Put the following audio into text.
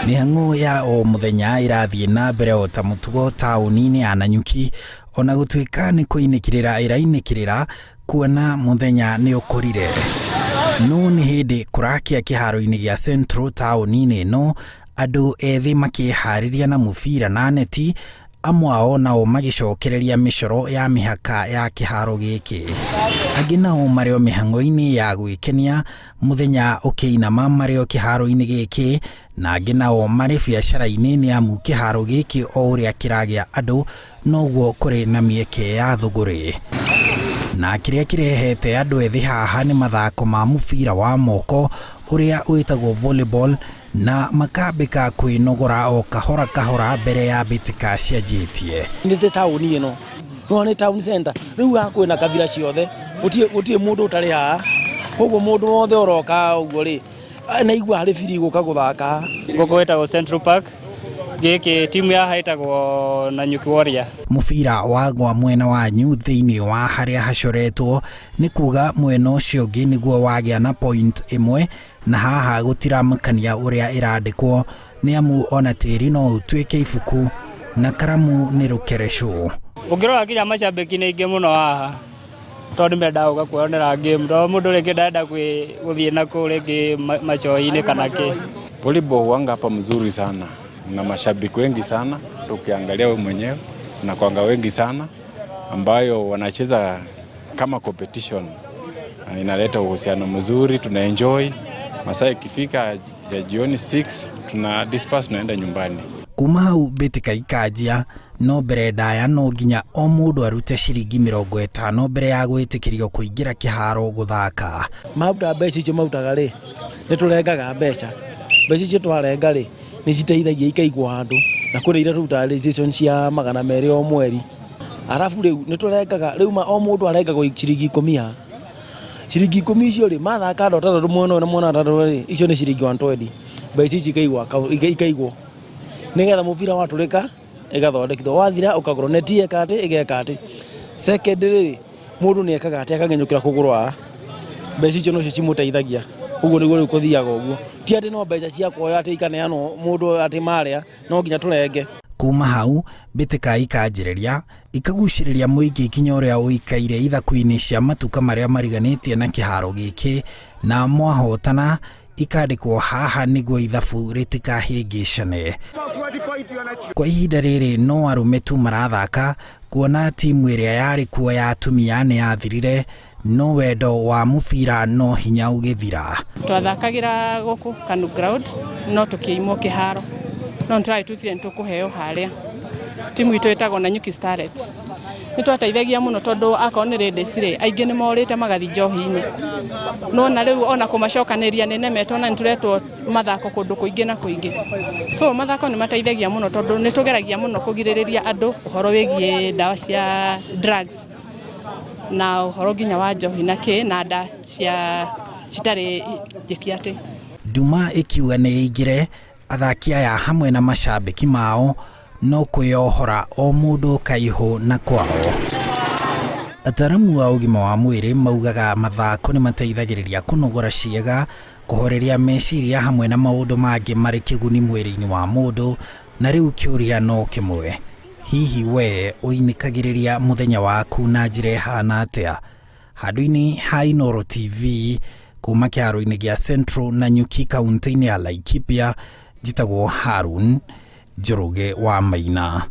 Mĩhang'o ya o mũthenya ĩrathiĩ na mbere o ta mũtugo taũni-inĩ ya Nanyuki, ona gũtuĩka nĩ kũinĩkĩrĩra ĩrainĩkĩrĩra kuona mũthenya nĩ ũkũrire. No nĩ hĩndĩ kũrakĩa kĩharo-inĩ gĩa Central taũni-inĩ ĩno, andũ ethĩ makĩharĩria na mũbira na neti, amwe ao nao magĩcokereria mĩcoro ya mĩhaka ya kĩharo gĩkĩ. Angĩ nao marĩ o mĩhang'o-inĩ ya gwĩkenia mũthenya ũkĩinama marĩ o kĩharo-inĩ gĩkĩ, na angĩ nao marĩ biacara-inĩ nĩ amu kĩharo gĩkĩ o ũrĩa kĩragĩa andũ noguo kũrĩ na mĩeke ya thũgũrĩ. Na kĩrĩa kĩrehete andũ ethĩ haha nĩ mathako ma mũbira wa moko ũrĩa wĩtagwo volleyball na makambĩka kwĩnogora o kahora kahora mbere ya mbĩtĩka cianjĩtie. Nĩ ta taũni ĩno no nĩ town center rĩu haha kwĩna kabira ciothe gũtirĩ gũtirĩ mũndũ ũtarĩ haha koguo mũndũ wothe ũroka ũguo rĩ naigua harĩ biri gũka gũthaka haha. Gũkũ gwĩtagwo Central Park. Gĩkĩ timu ya haha ĩtagwo Nanyuki Warrior. Mũbira wagwa mwena wanyu thĩinĩ wa harĩa hacoretwo nĩ kuga mwena ũcio ũngĩ nĩguo wagĩa na point ĩmwe na haha gũtiramakania ũrĩa ĩrandĩkwo nĩ amu ona tĩri no ũtuĩke ibuku na karamu nĩ rũkerecũ. Ũngĩrora nginya macambĩki nĩ aingĩ mũno haha tondũ nĩ mendaga gũka kwĩyonera game tondũ mũndũ rĩngĩ ndarenda gũthiĩ na kũu rĩngĩ macohi-inĩ kana kĩ. Volleyball huanga hapa mzuri sana na mashabiki wengi sana, ukiangalia wewe mwenyewe tunakuanga wengi sana ambayo wanacheza kama competition. Inaleta uhusiano mzuri, tuna enjoy. Masaa ikifika ya jioni 6 tuna disperse, tunaenda nyumbani. Kuma hau mbĩtĩka ikanjia no mbere ndaya no nginya o mũndũ arute ciringi 50 mbere ya gwĩtĩkĩrio kũingĩra kĩharo gũthaka. Maruta mbeca icio marutaga rĩ, nĩ tũrengaga mbeca, mbeca icio twarenga rĩ, nĩ citeithagia ikaigwo handũ, na kũrĩ iria tũrutaga registration cia 200 o mweri, arabu rĩu nĩ tũrengaga, rĩu o mũndũ arengagwo ciringi 10 haha, ciringi 10 icio rĩ, mathaka andũ atandatũ mwena ũyũ na mwena atandatũ rĩ, icio nĩ ciringi 120, mbeca ici ikaigwo ikaigwo, nĩgetha mũbira watũrĩka ĩgathondekithio, wathira ũkagũrwo, neti ĩgeka atĩ, ĩgeka atĩ. Second rĩ, mũndũ nĩ ekaga atĩ akang'enyũkĩra kũgũrũ haha, mbeca icio nocio cimũteithagia, ũguo nĩguo rĩu kũthiaga ũguo, ti atĩ no mbeca cia kuoya atĩ ikaneanwo mũndũ atĩ marĩa, no nginya tũrenge. Kuma hau mbĩtĩka ikanjĩrĩria ikagucĩrĩria mũingĩ nginya ũrĩa ũikaire ithaku-inĩ cia matuka marĩa mariganĩtie na kĩharo gĩkĩ na mwahotana ikandĩkwo haha nĩguo ithabu rĩtikahĩngĩcane. Kwa ihinda rĩrĩ no arũme tu marathaka kuona timu ĩrĩa yarĩ kuo ya atumia nĩ yathirire no wendo wa mũbira no hinya ũgĩthira. Twathakagĩra gũkũ Kanu ground no tũkĩimwo kĩharo no nĩ tũragĩtuĩkire nĩ tũkũheo harĩa. Timu itũ ĩtagwo Nanyuki Starlets. Nĩ twateithagia mũno tondũ akorwo nĩ ladies rĩ, aingĩ nĩ morĩte magathiĩ njohi-inĩ. No na rĩu ona kũmacokanĩrĩria nĩ nemetwo na nĩ tũretwo mathako kũndũ kũingĩ na kũingĩ. So mathako nĩ mateithagia mũno tondũ nĩ tũgeragia mũno kũgirĩrĩria andũ ũhoro wĩgiĩ ndawa cia drugs na ũhoro nginya wa njohi na kĩ na nda cia citarĩ njĩke atĩ. Nduma ĩkiuga nĩ ĩingĩre, athaki aya hamwe na macambĩki mao no kwĩyohora o mũndũ kaihũ na kwao. Ataramu a ũgima wa mwĩrĩ maugaga mathako nĩ mateithagĩrĩria kũnogora ciĩga, kũhoreria meciria hamwe na maũndũ mangĩ marĩ kĩguni mwĩrĩ-inĩ wa mũndũ, na rĩu kĩũria no kĩmwe, hihi we ũinĩkagĩrĩria mũthenya waku na njĩra ĩhana atĩa? Handũ-inĩ ha Inooro TV kuma kĩharo-inĩ gĩa Central Nanyuki kaunti-inĩ ya Laikipia, njĩtagwo Harun Njoroge wa Maina.